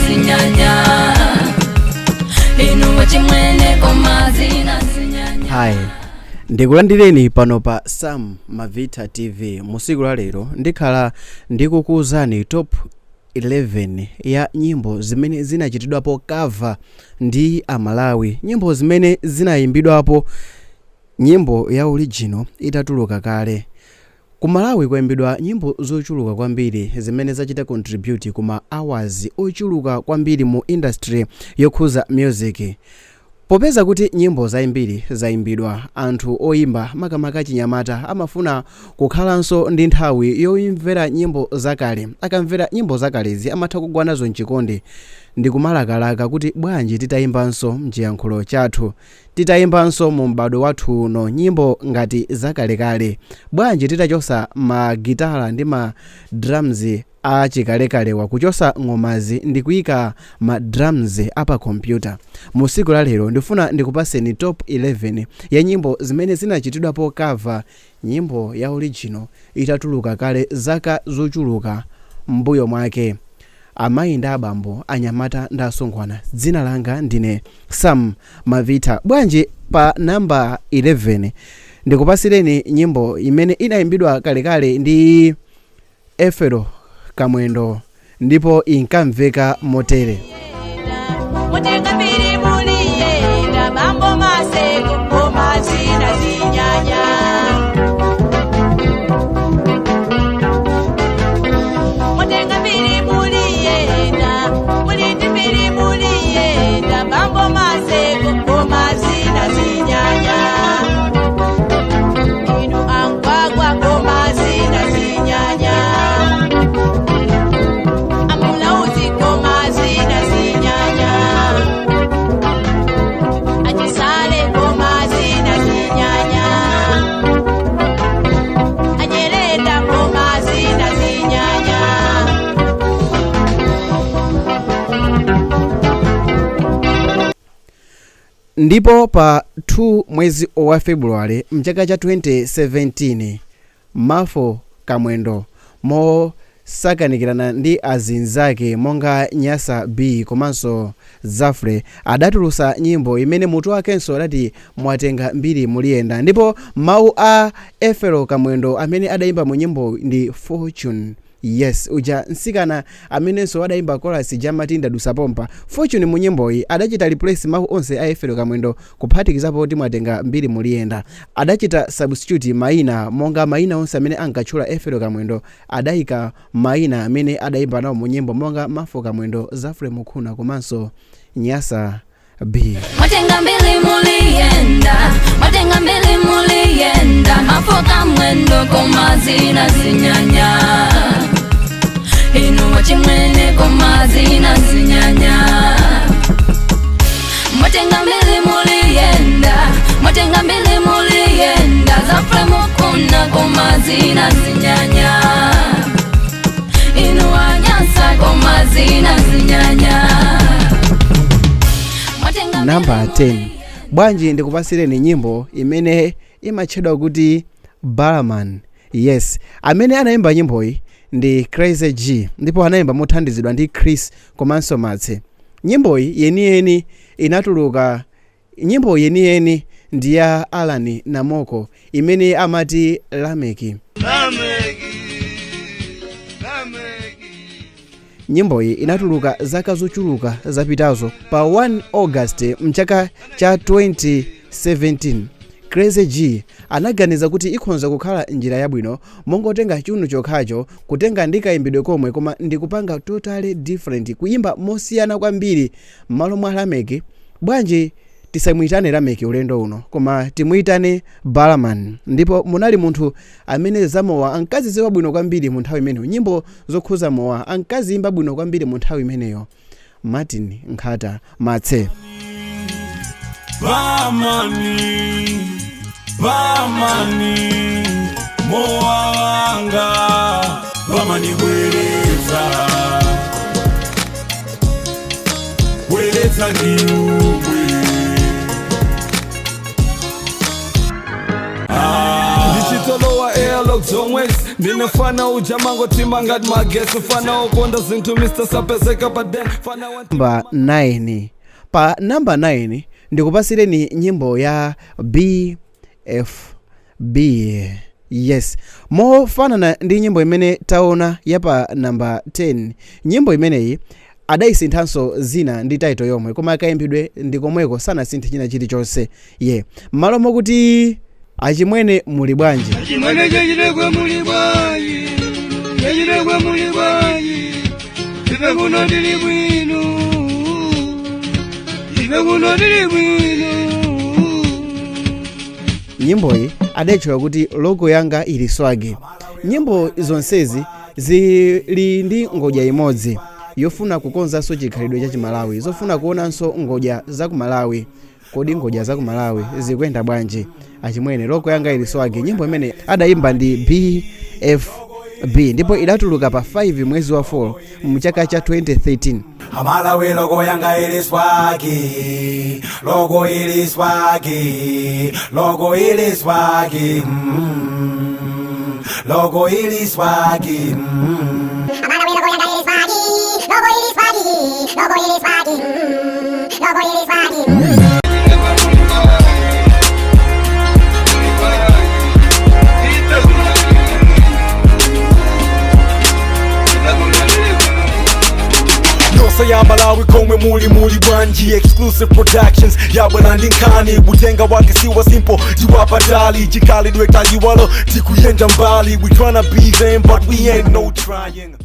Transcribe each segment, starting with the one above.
zinyanya inu wachimwene koma zina zinyanya. Hi, ndikulandireni pano pa Sam Mavita TV. Musiku la lero ndikhala ndikukuwuzani top 11 ya nyimbo zimene zinachitidwapo cover ndi Amalawi, nyimbo zimene zinayimbidwapo nyimbo ya original itatuluka kale. Ku Malawi kwayimbidwa nyimbo zochuluka kwambiri zimene zachita contribute kuma hours ochuluka kwambiri mu industry yokhuza music. Popeza kuti nyimbo zambiri zayimbidwa, anthu oyimba, makamaka chinyamata, amafuna kukhalanso ndi nthawi yoimvera nyimbo zakale. Akamvera nyimbo zakalezi amatha kugwa nazo mchikondi ndi kumalakalaka kuti bwanji titayimbanso mchiyankhulo chathu, titayimbanso mu m'bado wathu uno nyimbo ngati zakalekale, bwanji titachosa magitala ndi ma drums achikalekalewa, kuchosa ng'omazi ndi kuyika ma drums apa kompyuta. Mu siku la lero ndifuna ndikupaseni top 11 ya nyimbo zimene zinachitidwapo cover nyimbo ya original itatuluka kale zaka zochuluka m'mbuyo mwake. Amayi ndi abambo, anyamata ndi asungwana, dzina langa ndine Sam Mavita. Bwanji pa namba 11 ndikupasireni nyimbo imene inayimbidwa kalekale ndi Efero Kamwendo ndipo inkamveka motere. Mutenga mbiri muliyenda bambo Maseko koma zina zinyanya. Mutenga mbiri muliyenda mulindi mbiri muliyenda bambo Maseko koma zina zinyanya. Inu angwagwa koma zina zinyanya. Amulauzi koma zina zinyanya. Achisale koma zina zinyanya. Anyerenda koma zina zinyanya. Ndipo pa 2 mwezi wa Februwale mchaka cha 2017, Mafo Kamwendo mosakanikirana ndi azinzake monga Nyasa B komanso Zafre adatulusa nyimbo imene mutu wakenso adati "Mwatenga Mbiri Muliyenda", ndipo mawu a Efero Kamwendo amene adayimba mu nyimbo ndi Fortune. Yes, uja mtsikana amenenso adayimba chorus jamati "Ndadusa Pompa". Fortune mu nyimboyi adachita replace mawu onse a Efero Kamwendo, kuphatikizapo kuti "Mwatenga Mbiri Muliyenda". Adachita substitute mayina, monga mayina onse amene ankatchula Efero Kamwendo adayika mayina amene adayimba nawo mu nyimbo, monga Mafo Kamwendo, Zafre Mukhuna komanso Nyasa B. Mwatenga mbili muliyenda, mwatenga mbili muliyenda, Mafoka Mwendo koma zina zinyanya, inu wachimwene koma zina zinyanya. Mwatenga mbili muliyenda, mwatenga mbili muliyenda, Zafre Mukuna koma zina zinyanya, inu wanyasa koma zina zinyanya. Mwatenga Namba mbili. 10, bwanji ndikupasireni nyimbo imene imatchedwa kuti "Barman". Yes, amene anayimba nyimboyi ndi Crazy G ndipo anayimba mothandizidwa ndi Chris komanso Matse. Nyimboyi yeniyeni inatuluka, nyimbo yeniyeni ndi ya Alan Namoko imene amati "Lameki". Lameki, Lameki. Nyimboyi inatuluka zaka zochuluka zapitazo pa 1 August mchaka cha 2017. Crazy G anaganiza kuti ikhonza kukhala njira yabwino mongotenga chunu chokhacho, kutenga ndi kayimbidwe komwe, koma ndikupanga totally different, kuyimba mosiyana kwambiri. M'malo mwa Lameki, bwanji tisamuyitane Lameki ulendo uno, koma timuyitane Balaman? Ndipo munali munthu amene zamowa ankazidziwa bwino kwambiri mu nthawi imeneyo, nyimbo zokhuza mowa ankaziyimba bwino kwambiri mu nthawi imeneyo, Martin Nkhata Matse. Bamani, bamani, mowa wanga, bamani bweretsa, bweretsa ndiumwe. Ndichitolowa airlock. Zomwezi ndine fana ujamango timba ngati magesi fana okonda zinthu Mr sapezeka pa den fana wa Namba 9. Pa namba 9 ndikupasireni nyimbo ya BFB. Yes, mofanana ndi nyimbo imene taona ya pa namba 10, nyimbo imeneyi adayisinthanso zina ndi title yomwe, koma akayimbidwe ndi komweko, sanasinthe china chilichonse. Ye m'malo mokuti "Achimwene muli bwanji", Chimwene chachidekwe muli bwanji, chachidekwe muli bwanji, ife kuno tili bwino, ife kuno tili bwino. Nyimboyi adayitchula kuti "Logo Yanga Ili Swag". Nyimbo zonsezi zili ndi ngodya imodzi yofuna kukonzanso chikhalidwe cha Chimalawi, zofuna kuonanso ngodya za ku Malawi. Kodi ngodya za ku Malawi zikuyenda bwanji? "Achimwene, logo yanga ili swag", nyimbo imene adayimba ndi BFB ndipo idatuluka pa 5 mwezi wa 4 mchaka cha 2013. Amalawi, logo yanga ili swag, logo ili swag, logo ili swag, logo ili swag. Amalawi, logo yanga ili swag, logo ili swag, logo ili swag, logo ili swag. Chidekwe muli bwanji, muli bwanji, ife kuno tili bwino, ife kuno tili bwino. Nonse ya Malawi komwe muli, muli bwanji? Exclusive Productions yabwera ndi nkhani, butenga wake siwa simple, tiwapatali chikhalidwe tayiwalo, tikuyenda mbali. We tryna be them but we ain't no trying.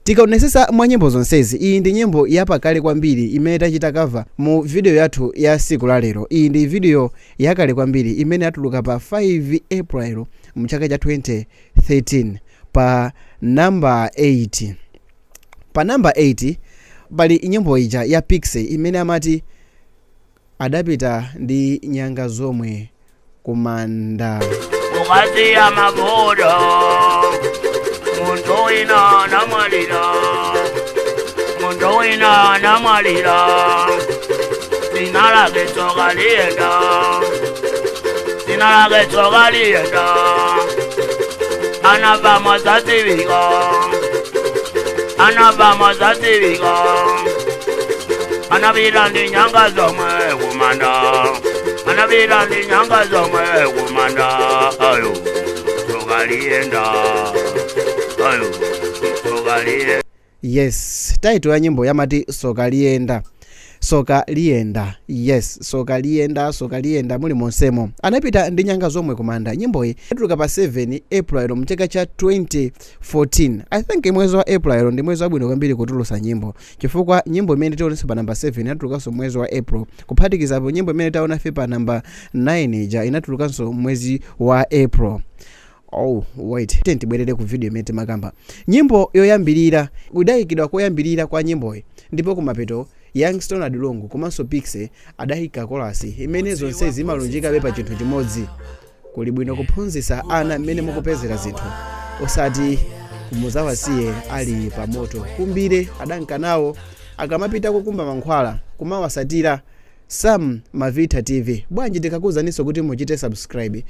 Tikaonesesa mwa nyimbo zonsezi, iyi ndi nyimbo yapakale kwambiri imene tachita cover mu video yathu ya siku la lero. Iyi ndi video yakale kwambiri imene yatuluka pa 5 April mchaka cha 2013. Pa namba 8, pa namba 8 pali nyimbo ija ya Pixie imene amati "Adapita ndi nyanga zomwe kumanda". Ukasiya mavuto, muntu wina namwalira, muntu wina namwalira, dzina lake tsoka liyenda, dzina lake tsoka liyenda, anabva mwazadziwika, anabva mwazadziwika, anapita ndi nyanga zomwe kumanda, anapita ndi nyanga zomwe kumanda, ayo tsoka liyenda, ayo tsoka liyenda. Yes, title ya nyimbo yamati "Soka Liyenda", "Soka Liyenda". Yes, "Soka Liyenda", "Soka Liyenda", muli monsemo. "Anapita ndi nyanga zomwe kumanda", nyimboyi yatuluka pa 7 April mchaka cha 2014. I think mwezi wa April ndi mwezi wabwino kwambiri kutulusa nyimbo, chifukwa nyimbo imene tionenso pa namba 7 inatulukanso mwezi wa April, kuphatikizapo nyimbo imene taona fe pa namba 9 ija inatulukanso mwezi wa April. Oh wait, tibwerere ku video imene timakamba. Nyimbo yoyambirira idayikidwa koyambirira kwa nyimboyi, ndipo kumapeto Youngstone Adilongo komanso Pixie adayika chorus imene zonse zimalunjikabe pa chinthu chimodzi: kuli bwino kuphunzitsa ana mmene mukupezera zinthu, osati kumuzawasiye ali pa moto. Kumbire adanka nawo akamapita kukumba mankhwala, kumawasatira. Sam Mavita TV, bwanji tikakuzaninso kuti muchite subscribe,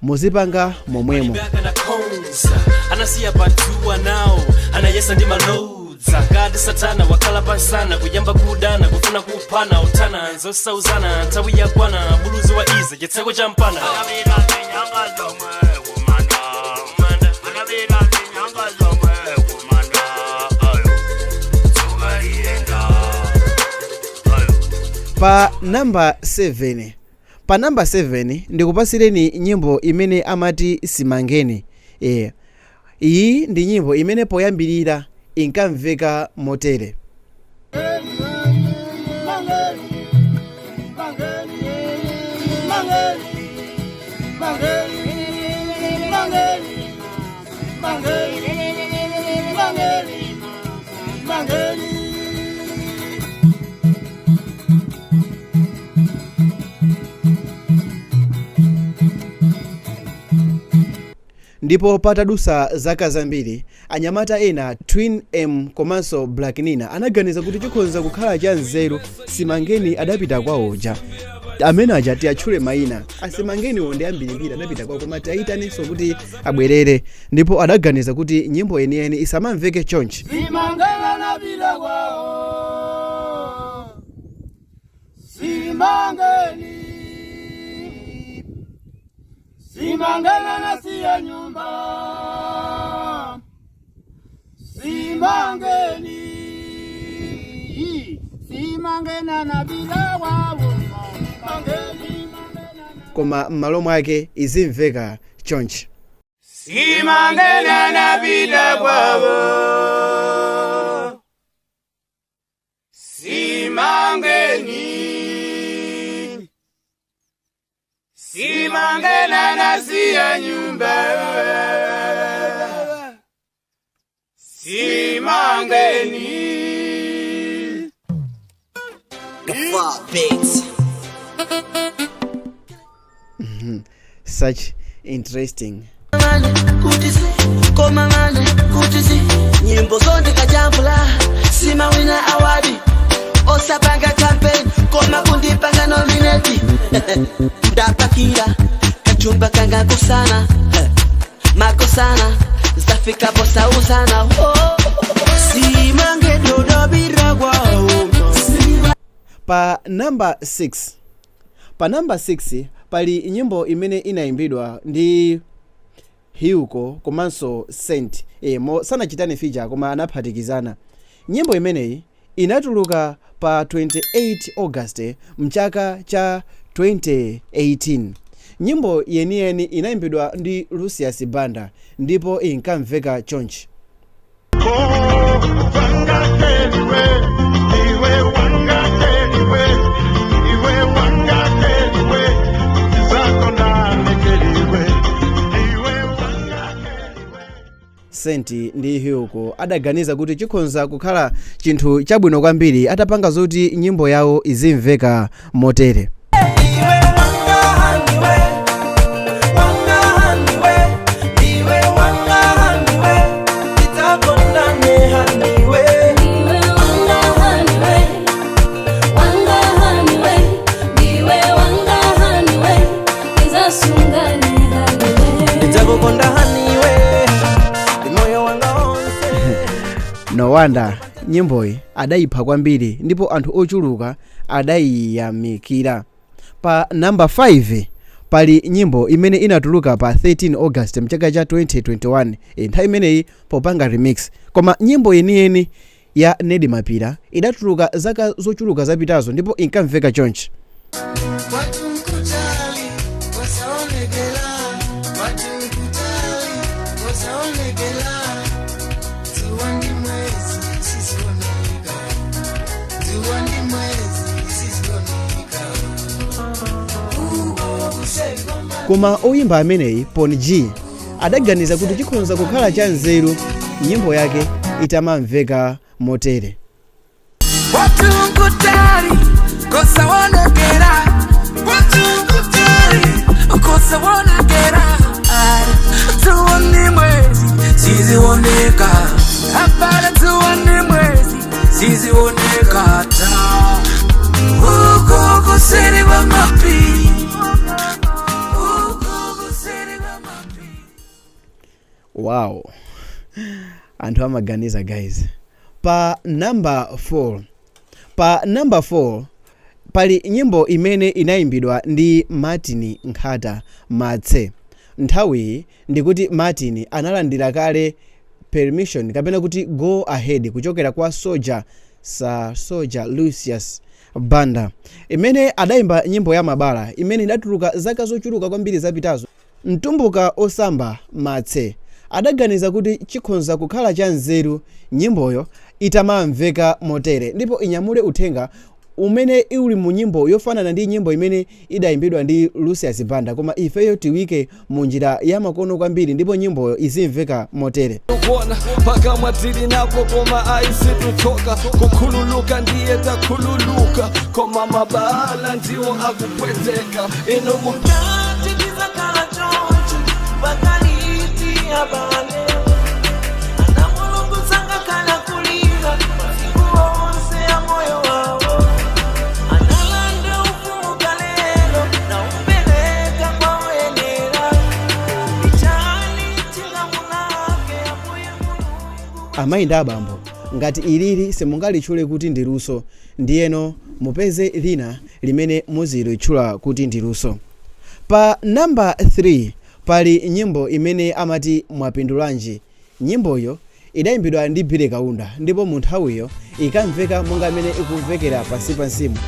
muzipanga momwemo. Akanakonza anasiya patuwa nawo, anayesa ndi malodza ngati satana, wakhala pansana kuyamba kudana, kufuna kuphana, utana nzosauzana, nthawi yakwana, buluzi wa ize chitseko cha mpana. Anapita ndi nyanga zomwe kumanda, anapita ndi nyanga zomwe kumanda, ayo tsoka liyenda, ayo. Pa namba 7, pa namba 7 ndikupasireni nyimbo imene amati "Simangeni". Iyi ndi nyimbo imene poyambirira inkamveka motere. Mangeni, mangeni, mangeni, mangeni, mangeni, mangeni, mangeni, mangeni. Ndipo patadusa zaka zambiri, anyamata ena, Twin M komanso Black Nina, anaganiza kuti chikhoza kukhala cha nzeru "Simangeni" adapita kwawoja. Amene aja tiyatchule mayina, asimangeniwo ndi ambirimbiri adapita kwawo, koma tiayitanenso kuti abwerere. Ndipo adaganiza kuti nyimbo yeniyeni isamamveke chonchi. Simangena napita kwawo, simangeni, simangena nasiya nyumba, simangeni, simangena napita kwawo, mangeni. Koma m'malo mwake izimveka chonchi. Simangena napita kwawo, simangeni, simangena nasiya nyumba, simangeni. Beats. Such interesting. Kuti si koma mane kuti si nyimbo zonde kajambula simawina award, osapanga campaign koma kundipanga nominate. Ndapakira kachumba kanga kusana makosana zafika posauzana, oh. Simange dodobira kwawo. Pa number 6, pa number 6 pali nyimbo imene inayimbidwa ndi Hugo komanso Saint. Mo sanachitane feature koma anaphatikizana. Nyimbo imeneyi inatuluka pa 28 August mchaka cha 2018. Nyimbo yeniyeni inayimbidwa ndi Lucius Banda ndipo inkamveka chonchi. Wanga iwe wanga iwe iwe wanga iwe zako nanekeliwe iwe wanga. Saint ndi Hugo adaganiza kuti chikhonza kukhala chinthu chabwino kwambiri atapanga zoti nyimbo yawo izimveka motere. Iwe wanga haniwe, wanga haniwe, iwe wanga haniwe, titakondane haniwe. Iwe wanga haniwe, wanga haniwe, iwe wanga haniwe, izasungane haniwe. Ndidzakukonda haniwe ndi moyo wanga wonse. No wonder nyimboyi adayipha kwambiri ndipo anthu ochuluka adayiyamikira. Pa namba 5 pali nyimbo imene inatuluka pa 13 August mchaka cha 2021. Nthawi imeneyi popanga remix, koma nyimbo yeniyeni ya Nedi Mapira idatuluka zaka zochuluka zapitazo ndipo inkamveka chonchi. Watu mkutali wasaonekela, watu mkutali wasaonekela, zuwa ndi mwezi sizioneka, zuwa ndi mwezi sizioneka. Koma oyimba ameneyi Pon G adaganiza kuti chikhonza kukhala cha nzeru nyimbo yake itamamveka motere. Watu mkutali kosaonekera, watu mkutali kosaonekera, zuwa ndi mwezi sizioneka, hapana, zuwa ndi mwezi sizioneka ta uko kuseri kwa mapiri, uko kuseri kwa mapiri. Wow, anthu amaganiza guys. Pa number 4, pa number 4 pali nyimbo imene inayimbidwa ndi Martin Nkhata Matse. Nthawiyi ndikuti Martin analandira kale permission kapena kuti go ahead kuchokera kwa soja sa Soja Lucius Banda, imene adayimba nyimbo ya Mabala imene idatuluka zaka zochuluka kwambiri zapitazo. Mtumbuka osamba Matse adaganiza kuti chikhonza kukhala cha nzeru nyimboyo itamamveka motere ndipo inyamule uthenga umene uli mu nyimbo yofanana ndi nyimbo imene idayimbidwa ndi Lucius Banda, koma ifeyo tiwike mu njira ya makono kwambiri ndipo nyimboyo izimveka motere. Kuona pakamwa tili napo koma aisitutoka kukhululuka, ndiye takhululuka koma mabala ndiwo akupweteka ino. Titizakhala chonchi pakaliti abale ana Mulungu sangakhala kulira masiku onse ya moyo wawo analanda ufumu kalelo. Amayi ndi abambo, ngati ilili simungalitchule kuti ndi luso, ndiyeno mupeze lina limene muzilitchula kuti ndi luso. Pa namba 3 pali nyimbo imene amati Mwapindulanji. Nyimboyo idayimbidwa ndi Billy Kaunda ndipo mu nthawiyo ikamveka monga imene ikumvekera pansi pansimu.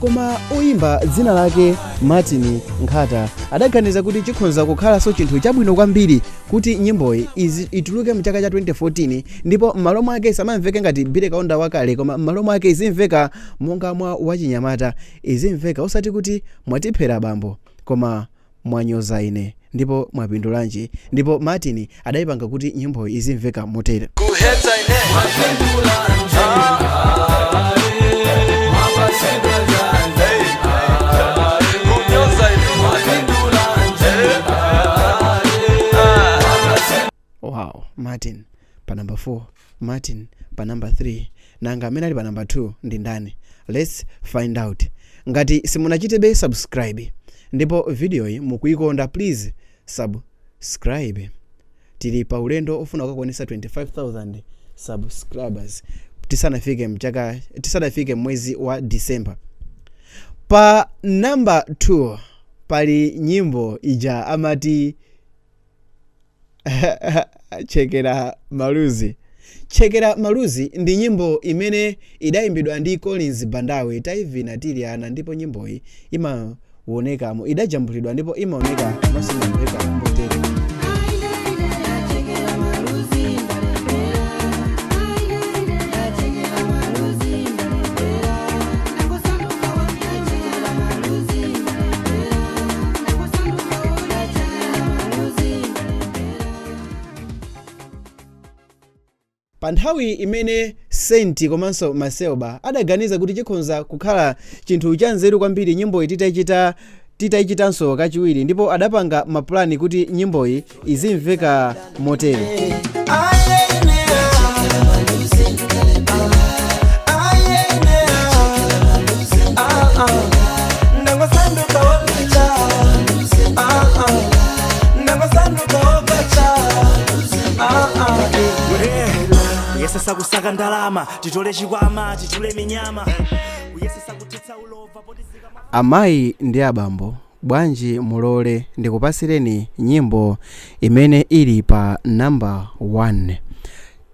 Koma oyimba dzina lake Martin Nkhata adaganiza kuti chikhonza kukhalanso chinthu chabwino kwambiri kuti nyimboyi ituluke mchaka cha 2014, ndipo m'malo mwake isamamveke ngati Billy Kaunda wakale, koma m'malo mwake izimveka monga mwa wachinyamata, izimveka osati kuti mwatiphera bambo, koma mwanyoza ine ndipo mwapindulanji. Ndipo Martin adayipanga kuti nyimboyi izimveka motere. Kuheta ine kunyoza ine. Wow, Martin pa number 4, Martin pa number 3. Nanga amene ali pa number 2 ndi ndani? Let's find out. Ngati simunachitebe subscribe ndipo video iyi mukuikonda, please subscribe. Tili pa ulendo ofuna kukakwanisa 25,000 subscribers tisanafike mchaka, tisanafike mwezi wa December. Pa number 2 pali nyimbo ija amati Chekera Maluzi. Chekera Maluzi ndi nyimbo imene idayimbidwa ndi Collins Bandawe, taivina tili ana, ndipo nyimboyi imaonekamo, idajambulidwa ndipo imaoneka komanso imamveka motere. Pa nthawi imene Senti komanso Macelba adaganiza kuti chikhonza kukhala chinthu cha nzeru kwambiri nyimboyi titayichitanso kachiwiri, ndipo adapanga mapulani kuti nyimboyi izimveka motere. Nangosanduka wopicha, nangosanduka wopacha. Kuyesesa kusaka ndalama, titole chikwama, titule minyama, kuyesesa kutitsa ulova potizika. Amayi ndi abambo, bwanji mulole ndikupasireni nyimbo imene ili pa namba 1.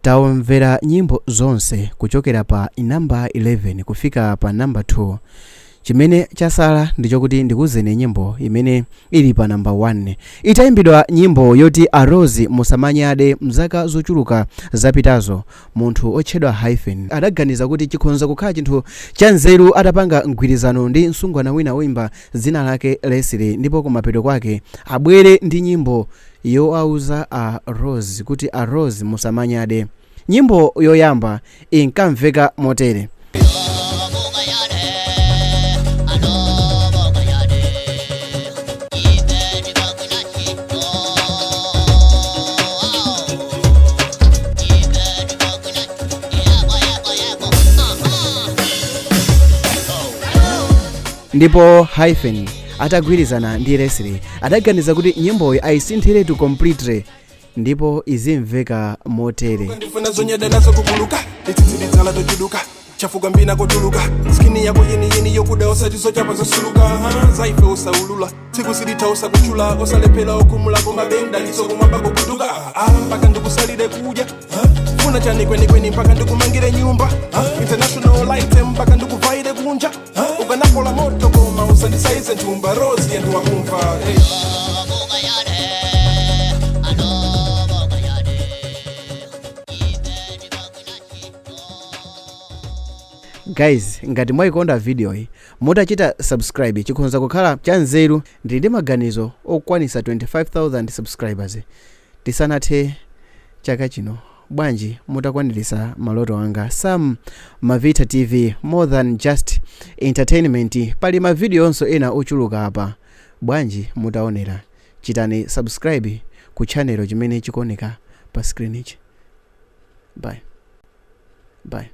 Taomvera nyimbo zonse kuchokera pa namba 11 kufika pa namba 2. Chimene chasala ndichokuti ndikuzeni nyimbo imene ili pa namba 1. Itayimbidwa nyimbo yoti Arozi Musamanyade mzaka zochuluka zapitazo, munthu otchedwa Hyphen adaganiza kuti chikhonza kukhala chinthu cha nzeru atapanga mgwirizano ndi msungwana wina woimba dzina lake Leslie, ndipo kumapeto kwake abwere ndi nyimbo yoauza a Rose kuti a Rose musamanyade. Nyimbo yoyamba inkamveka motere. Ndipo Hyphen atagwirizana ndi Leslie adaganiza kuti nyimboyi ayisinthiretu completely ndipo izimveka motere. Ndifuna zonyada nazo kukuluka, litsitsilitsala tochuluka, chafuka mbina kotuluka, skin yako yeniyeni yokuda, osati zochapa zosuluka. Zaife usaulula, tsiku silitha usakuchula, osalephera okhumula, koma benda lisokumwamba kukutuka. Mpaka ndikusalire kudya? Funa chani kwenikweni? Mpaka ndikumangire nyumba? International item, mpaka ndikuvaire kunja? Ukanapola moto koma usandisaize nthumba, Rosi yandiwakumva, hey. Guys, ngati mwayikonda video iyi, mutachita subscribe chikhonza kukhala cha nzeru. Ndili ndi maganizo okwanisa 25,000 subscribers tisanathe chaka chino. Bwanji mutakwanirisa maloto anga? Sam Mavita TV, more than just entertainment. Pali mavidiyo onso ena ochuluka apa, bwanji mutaonera? Chitani subscribe ku channel chimene chikuoneka pa screen ichi. Bye bye.